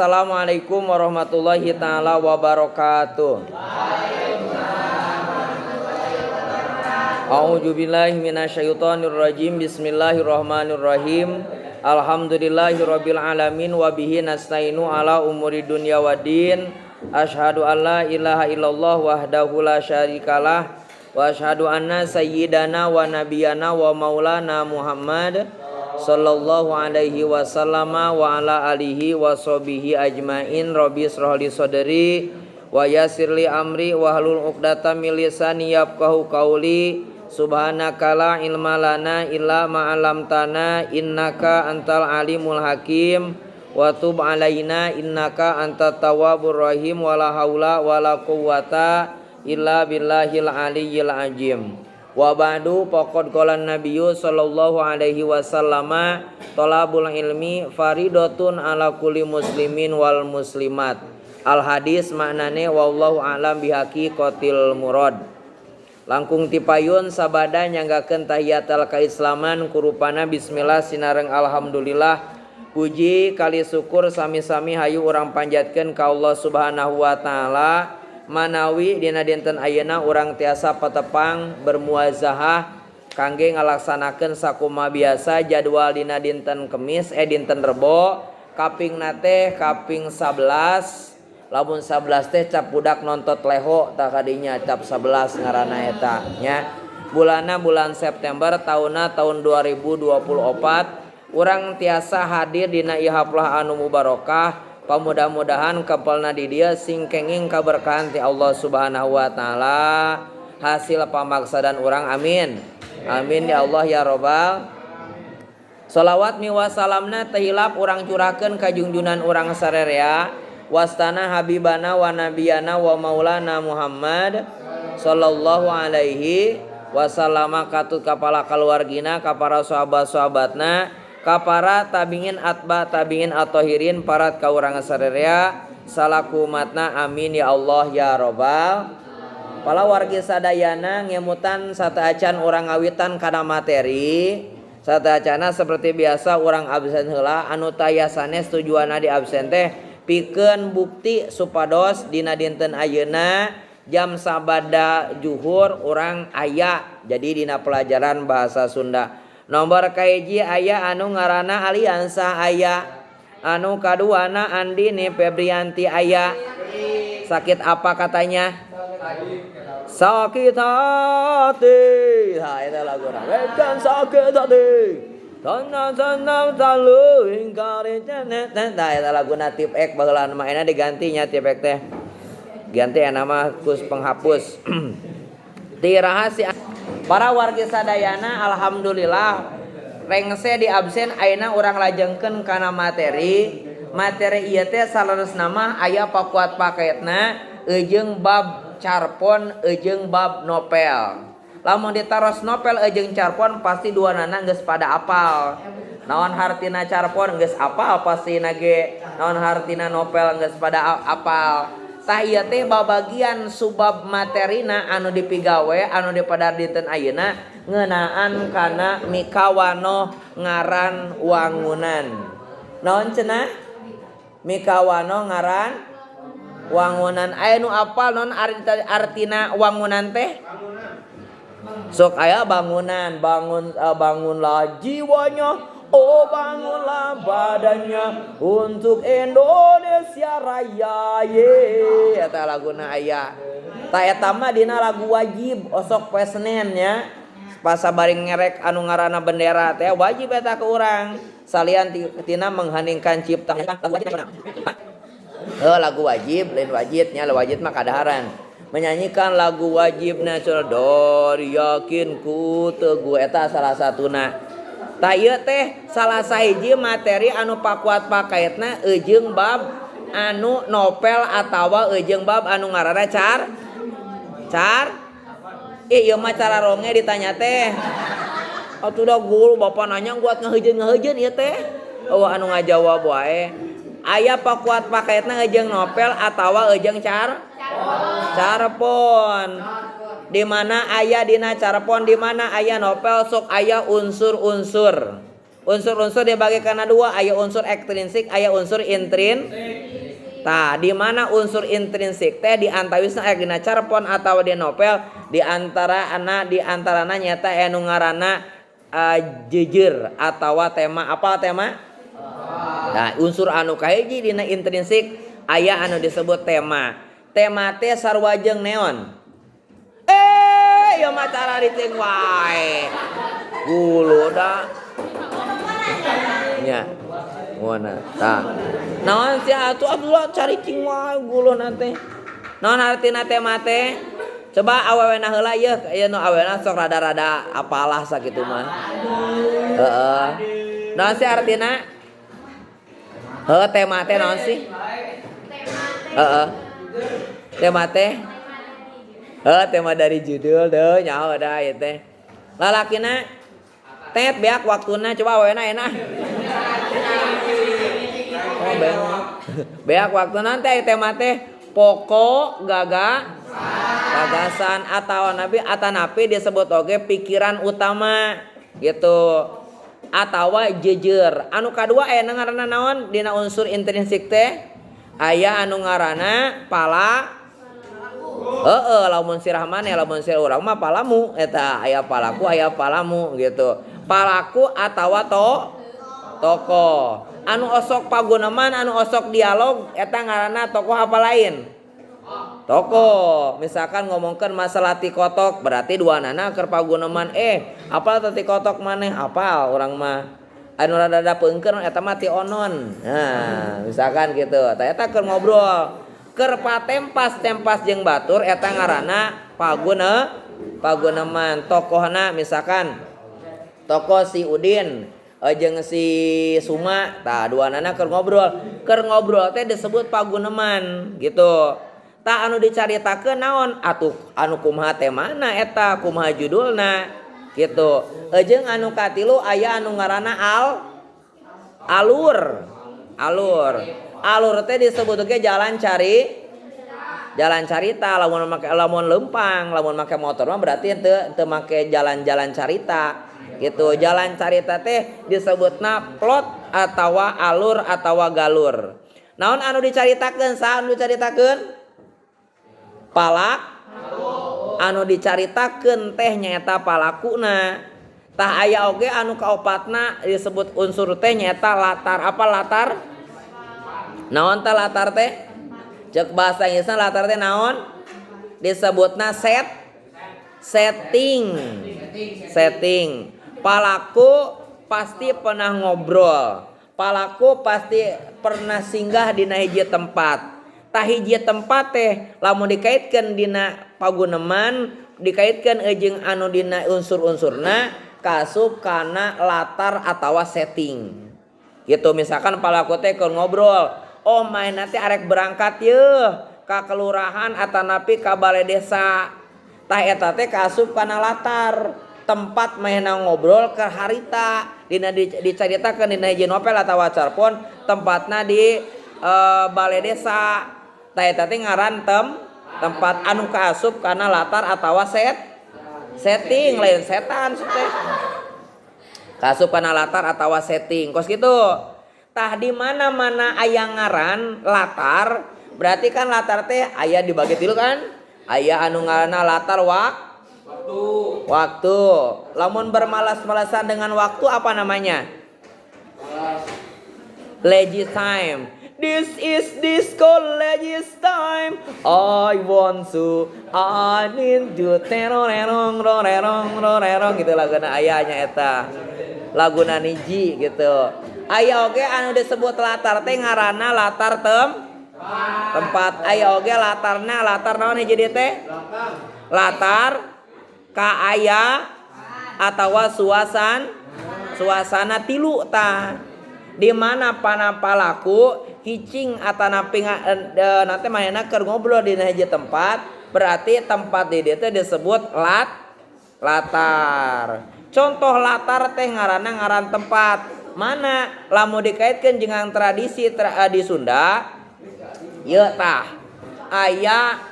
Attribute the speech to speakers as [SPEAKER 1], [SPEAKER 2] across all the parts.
[SPEAKER 1] Assalamualaikum warahmatullahi taala wabarakatuh. A'udzubillahi minasyaitonirrajim. Bismillahirrahmanirrahim. Alhamdulillahirabbil alamin wa bihi nasta'inu ala umuri dunya waddin. Asyhadu an la ilaha illallah wahdahu la syarikalah wa asyhadu anna sayyidana wa nabiyana wa maulana Muhammad sallallahu alaihi wasallam wa ala alihi wa sahbihi ajmain. Rabbi israh li sadri wa yassir li amri wahlul 'uqdatam min lisani yafqahu qauli. Subhanaka la ilma lana illa ma 'allamtana innaka antal alimul hakim wa tub alaina innaka antat tawwabur rahim. Wala haula wala quwwata illa billahil aliyyil azim. Wa ba'du, faqad qala nabiyyu sallallahu alaihi wasallama talabul ilmi faridatun ala kulli muslimin wal muslimat. Al hadis maknane wallahu a'lam bihaqiqatil murad. Langkung tipayun sabada nyanggakeun tahiyatul kaislaman kurupana bismillah sinareng alhamdulillah. Puji kali syukur sami-sami hayu urang panjatkeun ka Allah Subhanahu wa taala. Manawi dina dinten ayeuna urang tiasa patepang bermuazahah kangge ngalaksanakeun sakuma biasa jadwal dina dinten Kemis dinten Rebo kaping teh kaping 11. Lamun 11 teh cap budak nontot leho tah kadinya cap 11 ngaranna eta nya. Bulanna bulan September taunna tahun 2024 urang tiasa hadir dina ieu haflah anu mubarokah. Pamudah-mudahan kempelna di dieu sing kenging kaberkahan ti Allah Subhanahu wa taala hasil pamaksadan urang, amin. Amin ya Allah ya robbal. Salawat miwa salamna teu hilap urang curahkeun ka junjunan urang sarerea wastana habibana wa nabiyana wa maulana Muhammad sallallahu alaihi wasallama katut kapala kaluargina ka para sahabat-sahabatna ka para tabiin atba tabiin atohirin parat ka urang sarerea salaku umatna, amin ya Allah ya robbal. Pala wargi sadayana ngemutan sateuacan urang ngawitan kana materi sateuacana seperti biasa urang absen heula anu taya sanes tujuanna di absen teh pikeun bukti supados dina dinten ayeuna jam sabada juhur urang aya jadi dina pelajaran bahasa Sunda. Nomor kahiji aya anu ngaranna Aliansa aya, anu kaduana Andini Febrianti aya. Sakit apa katanya? Sakit hati. Ha eta laguna. Bukan sakit hati. Tanah tanah talu ingkari janet. Tah eta laguna tip ek baheula mah enak digantinya tip ek teh. Ganti nama kus penghapus. Di rahasia para wargi sadayana alhamdulillah rengse di absen ayeuna urang lajengkeun kana materi. Materi ieu teh saleresna mah aya pakuat paketna eujeung bab carpon eujeung bab novel. Lamun ditaros novel eujeung carpon pasti duanana geus pada apal. Naon hartina carpon geus apal pastina ge. Naon hartina novel geus pada apal. Tah ieu teh babagian subab materina anu dipigawe anu dipadar dinten ayeuna ngeunaan kana mikawanoh ngaran wangunan. Naon cenah? Mikawanoh ngaran wangunan. Aya nu apal naon artina wangunan teh? Sok aya bangunan, bangun bangunlah jiwanya, oh bangunlah badannya untuk Indonesia Raya. Ye eta laguna aya. Ta eta mah dina lagu wajib osok poe Senen nya. Pas bari ngerek anu ngaranna bendera teh wajib eta ke urang. Salian tina mengheningkan cipta. Heuh lagu wajib lain wajibnya, wajib mah kadaharan. Menyanyikan lagu wajib nasional dari yakin ku teguh eta salah satuna. Tah ieu teh salah sahiji materi anu pakuat pakaetna eujeung bab anu novel atawa eujeung bab anu ngaranna car car ih ieu mah cara ronge ditanya teh. Atuh da guru bapak nanya buat ngahejeun-ngahejeun ieu teh. Eueuh anu ngajawab wae. Aya pakuat pakaetna eujeung novel atawa eujeung car carpon. Di mana aya dina carpon, di mana aya novel sok aya unsur-unsur. Unsur-unsur dibagi kana dua, aya unsur ekstrinsik, aya unsur intrinsik. Tah, di mana unsur intrinsik teh di antawisna aya dina carpon atawa di novel, di antara ana di antarana nyata aya nu ngaranna jejer atawa tema. Apa tema? Nah, unsur anu kahiji dina intrinsik aya anu disebut tema. Tema teh sarua jeung neon. Ieu mah cara dicing wae. Gulu da. Nya. Wana tah. Naon sih atuh Abdullah cari cing wae guluna teh. Naon artina tema teh? Coba awewena heula yeuh, ieu nu awewena sok rada-rada apalah sakitu mah. Heeh. Naon sih artina? Heuh, tema teh naon sih? Heeh. Tema teh? Heuh, tema dari judul deuh nyaho da ieu teh. Lalakina tet beak waktuna coba awewena enak. Oh, beak waktu nanti tema teh pokok gagasan atau nabi atanapi disebut oge pikiran utama gitu atawa jejer. Anu kadua aya ngaranna naon dina unsur intrinsik teh aya anu ngaranna pala. Heeh, lamun sirah maneh lamun sirah urang mah palamu eta aya palaku aya palamu gitu. Palaku atawa tokoh. Anu osok paguneman, anu osok dialog eta ngaranna tokoh apa lain? Tokoh. Misalkan ngomongkeun masalah tikotok berarti dua nana keur paguneman, apal teh tikotok maneh? Apal urang mah. Anu rada-rada peungkeun eta mah ti onon. Nah, misalkan gitu. Tah eta keur ngobrol. Keur patempas-tempas jeung batur eta ngaranna paguneman. Tokohna misalkan tokoh si Udin jeung si Suma, tah duanana keur ngobrol. Keur ngobrol teh disebut paguneman gitu. Tah anu dicaritakeun naon? Atuh anu kumaha temana eta, kumaha judulna gitu. Jeung anu katilu aya anu ngaranna alur. Alur. Alur teh disebut oge jalan carita. Lamun make lamun leumpang, lamun make motor mah berarti teu make jalan-jalan carita. Gitu. Jalan carita teh disebutna plot atawa alur atawa galur. Naon anu dicaritakeun? Saha anu dicaritakeun? Palak. Anu dicaritakeun teh nyaeta palakuna. Tah aya oge anu kaopatna disebut unsur teh nyaeta latar. Apa latar? Naon teh latar teh? Cek bahasa Inggrisna latar teh naon? Disebutna setting. Setting. Palaku pasti pernah ngobrol. Palaku pasti pernah singgah dina hiji tempat. Tah hiji tempat teh lamun dikaitkeun dina paguneman, dikaitkeun jeung anu dina unsur-unsurna kasup kana latar atawa setting. Gitu misalkan palaku teh keur ngobrol, oh main nanti arek berangkat yeuh ka kelurahan atanapi ka balai desa. Tah eta teh kasup kana latar tempat mainna ngobrol ke harita dina dicaritakeun dina hiji novel atawa carpon tempatna di balai desa. Tah eta teh ngaran tempat anu kaasup kana latar atawa setting lain setan teh. Kaasup kana latar atawa setting kos kitu. Tah di mana-mana aya ngaran latar berarti kan latar teh aya dibagi tilu kan? Aya anu ngaranna latar waktu. Waktu. Lamun bermalas-malasan dengan waktu apa namanya? Lazy time. This is disco lazy time. I want to, I need to. Terorerong, rorerong, rorerong gitu laguna ayahnya eta. Laguna niji gitu. Aya oge anu disebut latar teh ngaranna latar tempat. Aya oge latarna latar naon hiji deui teh? Latar kaaya atawa suasana tilu tah. Di mana panapalaku hicing atanapi nanti manehna keur ngobrol di hiji tempat, berarti tempat di dieu teh disebut latar. Contoh latar teh ngaranna ngaran tempat. Mana lamun dikaitkeun jeung tradisi di Sunda, ieu tah aya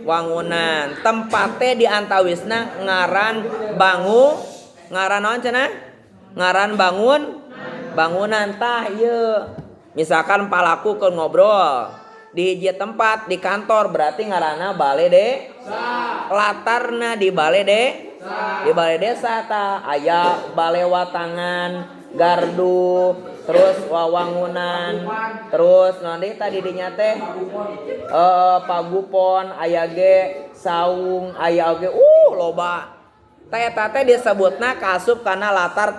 [SPEAKER 1] wangunan. Tempat teh di antawisna ngaran bangu, ngaran naon cenah? Ngaran bangun bangunan tah ieu. Misalkan palaku keur ngobrol di hiji tempat di kantor berarti ngaranna bale desa. Latarna di bale desa. Di bale desa tah aya bale watangan, gardu, terus wawangunan, terus naon deui tadi dinya teh pagupon, aya ge saung, aya oge loba. Tah eta teh disebutna kaasup kana latar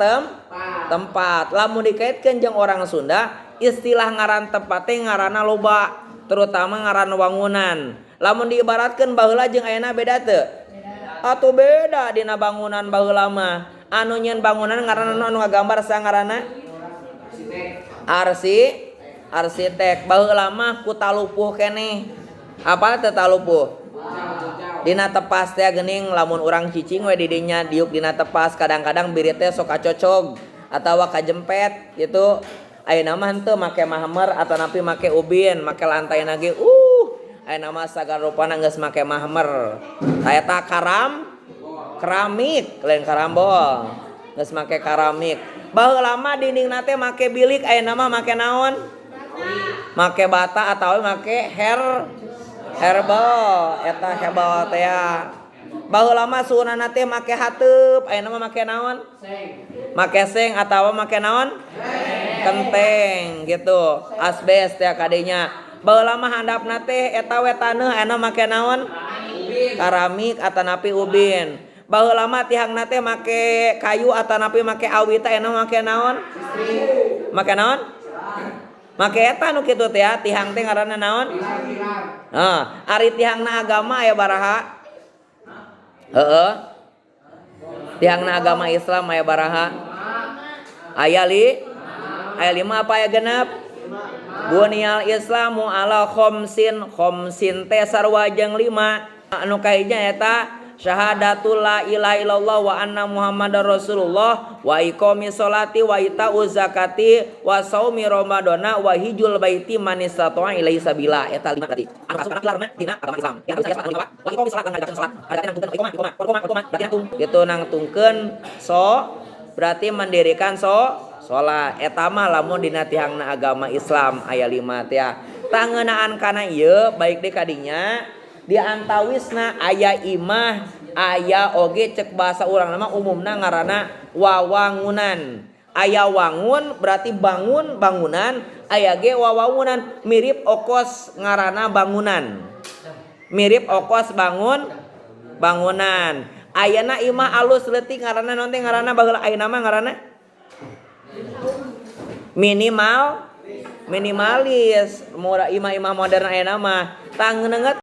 [SPEAKER 1] tempat. Lamun dikaitkeun jeung orang Sunda, istilah ngaran tempat teh ngaranna loba, terutama ngaran wangunan. Lamun diibaratkeun baheula jeung ayeuna beda teu? Atuh beda dina bangunan baheula mah. Anu nyieun bangunan ngaranna anu ngagambar saha ngaranna? Arsitek. Baheula mah ku talupuh keneh. Apa teu talupuh? Dina tepas teh geuning lamun urang cicing we di dinya diuk dina tepas kadang-kadang birit teh sok kacocog atawa kajempet gitu. Ayeuna mah henteu make mahmer atanapi make ubin, make lantaina ge ayeuna mah sagala rupana geus make mahmer. Tah eta keramik lain karambol. Geus make keramik. Baheula mah dindingna teh make bilik, ayeuna mah make naon? Make bata atawa make herbal, eta herbal teh ya. Baheula mah suunana teh make hateup, ayeuna mah make naon? Make seng atawa make naon? Kenteng gitu. Asbes teh kadenya. Baheula mah handapna teh eta we taneuh, ayeuna make naon? Keramik atanapi ubin. Baheula mah tihangna teh make kayu atanapi make awi teh, ayeuna make naon? Make naon? Make eta nu kitu teh ya, tihang teh ngaranna naon? Heeh, ari tihangna agama aya baraha? Heeh. Tihangna agama Islam aya baraha? Aya aya 5 apa aya genep? Bunyal Islamu ala khamsin, khamsin teh sarua jeung 5. Anu kahiji eta syahadatul la ilaha illallah wa anna muhammadar rasulullah wa iqami sholati wa ita'u zakati wa saumi ramadana wa hijjul baiti man istata'a ilaihi sabila. Eta 5 tadi. Anu asup kana pilarna dina agama Islam. Yang harus aya wa iqami sholat lan ngadakeun salat. Berarti nangtungkeun iqamah, iqamah, iqamah, iqamah, berarti nangtung. Gitu nangtungkeun so berarti mendirikan salat. Eta mah lamun dina tihangna agama Islam aya 5 teh. Tangeunaan kana ieu baik deui kadinya di antawisna aya imah, aya oge cek bahasa urang mah umumna ngaranna wawangunan. Aya wangun berarti bangun bangunan, aya ge wawangunan mirip okos ngaranna bangunan. Mirip okos bangun bangunan. Ayana imah alus leutik ngaranna naon teh ngaranna baheula ayeuna mah ngaranna minimal minimalis. Murah imah-imah modern ayeuna mah tangeunenget